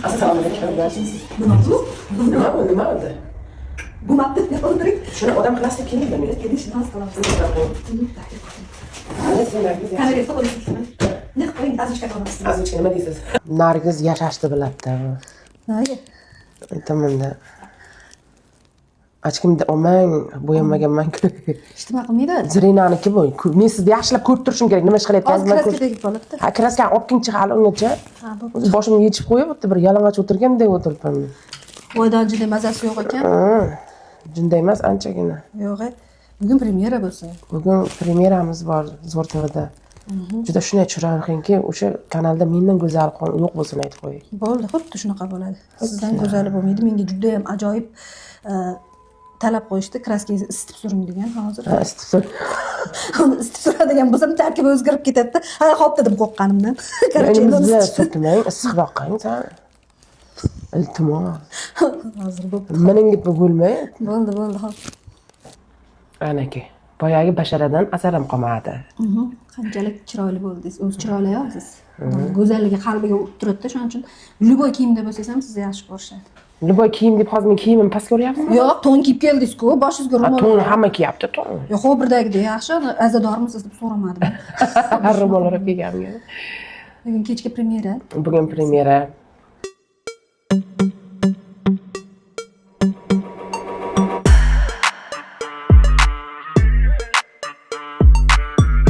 Assalomu alaykum. Nima bu? Nima bu? Nima edi? Bo'lmabdi. O'tiring. Shuni odam qilasiz deb kelmadim. Конечно, hozir qilamiz. Nargiz Kameraga qo'ying. Nima qo'ying, озвучка qilamiz. Озвучка nima deysiz? Nargiz yashashni biladida bu. Nimaga? Aytamanda. Очки mni olmang, bo'yamaganman-ku. Hech nima qilmaydi. Zirinaniki bu. Men sizni yaxshilab ko'rib turishim kerak. Nima ish Hozir qilayotganingizni man краска ko'rish. tegib qolibdi. Ha, краска ni olib kelingchi hali ungacha. Ha, bu. O'zi boshimni yechib qo'yib, bitta bir yalang'och o'tirgandek o'tiribman. Voydan juda mazasi yo'q ekan. Ha, jinday emas anchagina. Yo'q, e. Bugun premyera bo'lsin. Bugun premyeramiz bor Zo'r TVda. Juda shunday chiroyli, o'sha kanalda mendan go'zal yo'q bo'lsin, aytib qo'yay. Bo'ldi, xuddi shunaqa bo'ladi. Sizdan go'zali bo'lmaydi. Menga juda ham ajoyib talab qo'yishdi. Краска ngizni isitib suring degan hozir. Ha, isitib sur. Uni isitib suradigan bo'lsam, tarkibi o'zgarib ketadi. Ha, hop dedim qo'rqqanimdan. Короче, Endi endi uni bizni isitib- surtmang, issiqroq qiling san. Iltimos. Hozir bo'pti. Mining deb bo'lmay. Bo'ldi, bo'ldi, hop. Anaki. Boyagi basharadan asar ham qolmadi. Qanchalik chiroyli bo'ldingiz. O'zi chiroyli siz. Go'zalligi qalbiga urib turadi-da, shuning uchun любой kiyimda bo'lsangiz ham sizni yaxshi ko'rishadi. Любой kiyim deb hozir men kiyimimni pastga uryapsizmi? Yo'q, to'n kiyib keldingiz-ku, boshingizga Ha, ro'mol. to'n hamma kiyapti, to'n. Yo'q, birdagidek yaxshi, azadormisiz deb so'ramadim. Ro'mol o'rab kelganimga. Bugun kechki premyera. Bugun premyera.